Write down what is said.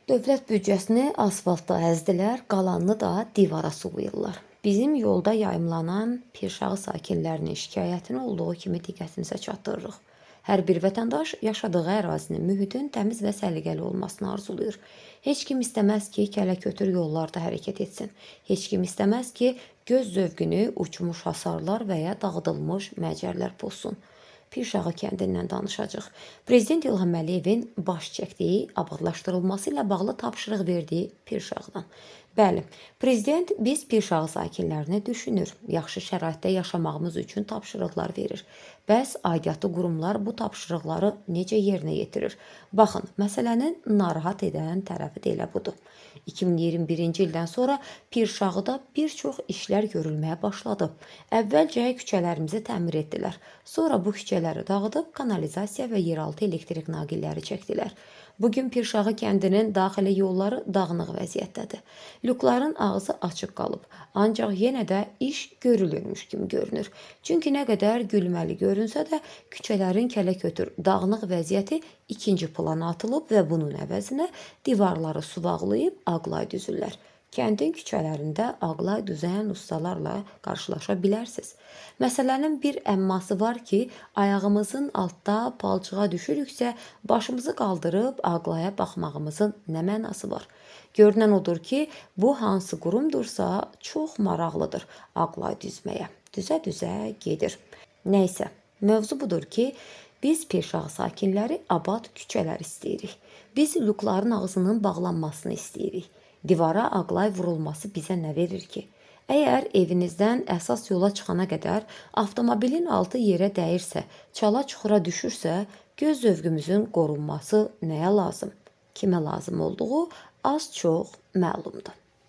Dövlət büdcəsini asfaltda əzdilər, qalanını da divara sulayırlar. Bizim yolda yayımlanan Pirşağı sakinlərinin şikayətini olduğu kimi diqqətinizə çatdırırıq. Hər bir vətəndaş yaşadığı ərazinin, mühitin təmiz və səliqəli olmasını arzulayır. Heç kim istəməz ki, kələkötür yollarda hərəkət etsin. Heç kim istəməz ki, göz zövqünü uçmuş hasarlar və ya dağıdılmış məcərlər pozsun. Pirşağı kəndindən danışacağıq. Prezident İlham Əliyevin baş çəkdiyi, abadlaşdırılması ilə bağlı tapşırıq verdiyi Pirşağıdan. Bəli, prezident biz Pirşağı sakinlərini düşünür, yaxşı şəraitdə yaşamağımız üçün tapşırıqlar verir. Bəs aidiyyatı qurumlar bu tapşırıqları necə yerinə yetirir? Baxın, məsələnin narahat edən tərəfi də elə budur. 2021-ci ildən sonra Pirşağıda bir çox işlər görülməyə başladı. Əvvəlcə küçələrimizi təmir etdilər. Sonra bu küçələri dağıdıb kanalizasiya və yeraltı elektrik naqilləri çəkdilər. Bugün Pirşağı kəndinin daxili yolları dağınıq vəziyyətdədir. Lükların ağzı açıq qalıb. Ancaq yenə də iş görülürmüş kimi görünür. Çünki nə qədər gülməli görünsə də küçələrin kələkötür, dağınıq vəziyyəti ikinci plana atılıb və bunun əvəzinə divarları suvaqlayıb ağlay düzürlər. Kəndin küçələrində ağlay düzən ustalarla qarşılaşa bilərsiniz. Məsələnin bir əmması var ki, ayağımızın altda palçığa düşürüksə, başımızı qaldırıb ağlaya baxmağımızın nə mənası var? Görünən odur ki, bu hansı qurumdursa, çox maraqlıdır ağlay düzməyə. Düzə-düzə gedir. Nəysə, mövzu budur ki, biz Pirşağı sakinləri abad küçələr istəyirik. Biz lükların ağzının bağlanmasını istəyirik. Divara ağlay vurulması bizə nə verir ki? Əgər evinizdən əsas yola çıxana qədər avtomobilin altı yerə dəyirsə, çala çuxura düşürsə, göz zövqümüzün qorunması nəyə lazım? Kimə lazım olduğu az-çox məlumdur.